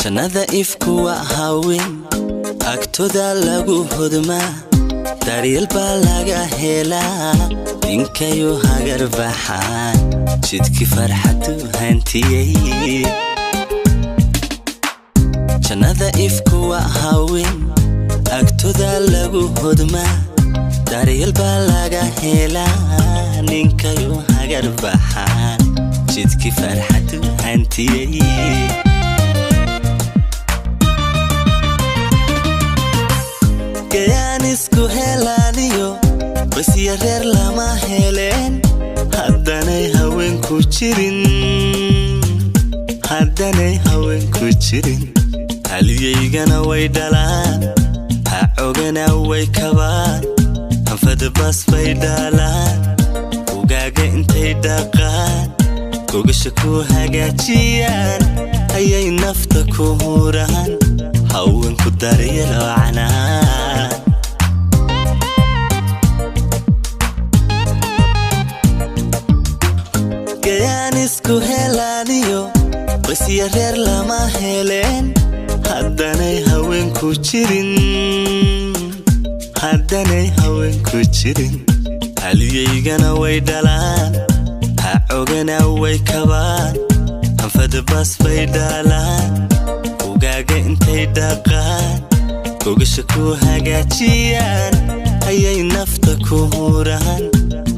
Jannada ifkuwa haween agtooda lagu hodmaa, daryeel baa laga helaa. Ninkayu hagar baxaan jidkii farxadu hantiyey. Jannada ifkuwa haween agtooda lagu hodmaa, daryeel baa laga helaa. Ninkayu hagar baxaan jidkii farxadu hantiyey. Gayaan isku helaaniyo qoysya reer lama heleen haddanay haweenku jirin, haddanay haweenku jirin. Haliyaygana way dhalaan, hacogana way kabaan, hanfadabas bay dhalaan. Ugaaga intay dhaqaan, gogasha ku hagaajiyaan, ayay nafta ku huraan. Haweenku daryeel canaan. Gayaan isku helaaniyo qoysya reer lama heleen haddanay haweenku jirin, haddanay haweenku jirin. Haliyaygana way dhalaan, hacogana way kabaan, hanfadabas bay dhalaan. Ugaaga intay dhaqaan, gogasha ku hagaajiyaan, ayay nafta ku huraan.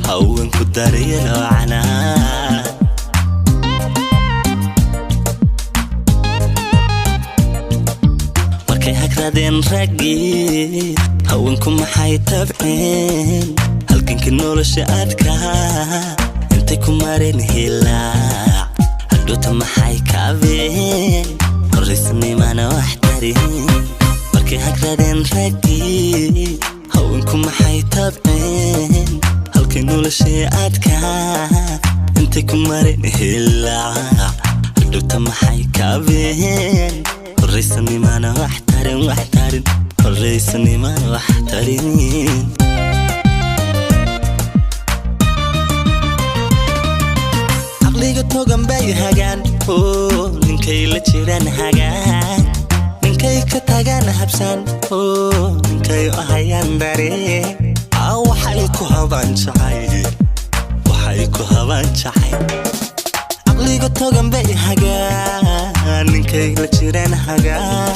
Haweenku daryeel canaan. Markay hagradeen raggii, haweenku maxay tabceen? Halgankii nolosha adkaa intay ku mareen hilaac, hadhuuta maxay kaabeen? Horraysnimana wax tarin. Markay hagradeen raggii, haweenku maxay tabceen? Halkay noloshii adkaa intay ku mareen hilaac, hadhuuta maxay kaabeen? Horraysanimana wax tarin, wax tarin. Horraysanimana wax tarin. Caqliga togan bay hagaan oo ninkay la jiraan hagaan, ninkay ka tagaan habsaan oo ninkay u hayaan dareen. Waxay ku habaan jacayl, waxay ku habaan jacayl. Caqliga togan bay hagaan, ninkay la jiraan hagaan,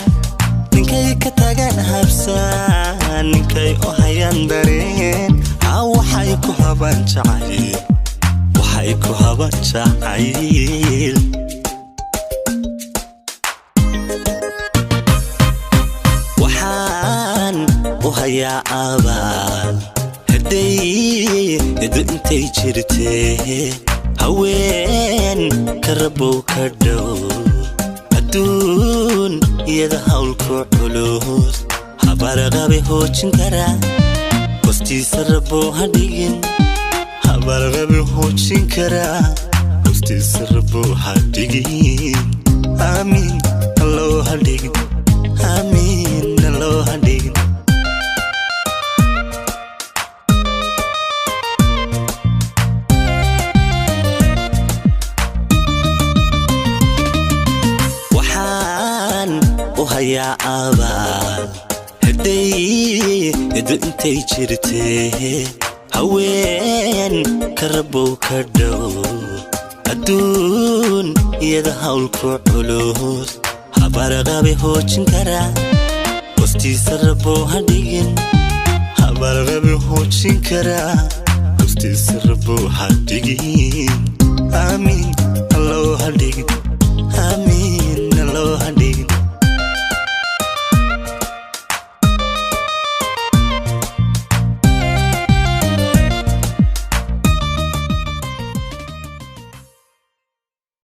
ninkay ka tagaan habsaan, ninkay u hayaan dareen. Waxay ku habaan jacayl, waxay ku habaan jacayl. Waxaan u hayaa abaal hadday edu intay jirtee. Haween ka rabow ka dhow adduun iyada hawlku culus. Habarqabe hoojin kara, hostiisa rabow ha dhigin. Habarqabe hoojin kara, hostiisa rabow ha dhigin. Aamiin, allow ha dhigin. Aamiin, allow ha dhigin. Waxaan u hayaa abaal hadday edu intay jirtee. Haween ka rabow ka dhow adduun iyada hawlku culus. Habarqabe hoojin kara, hostiisa rabow ha dhigin. Habarqabe hoojin kara, hostiisa rabow ha dhigin. Aamiin, allow ha dhigin. Aamiin.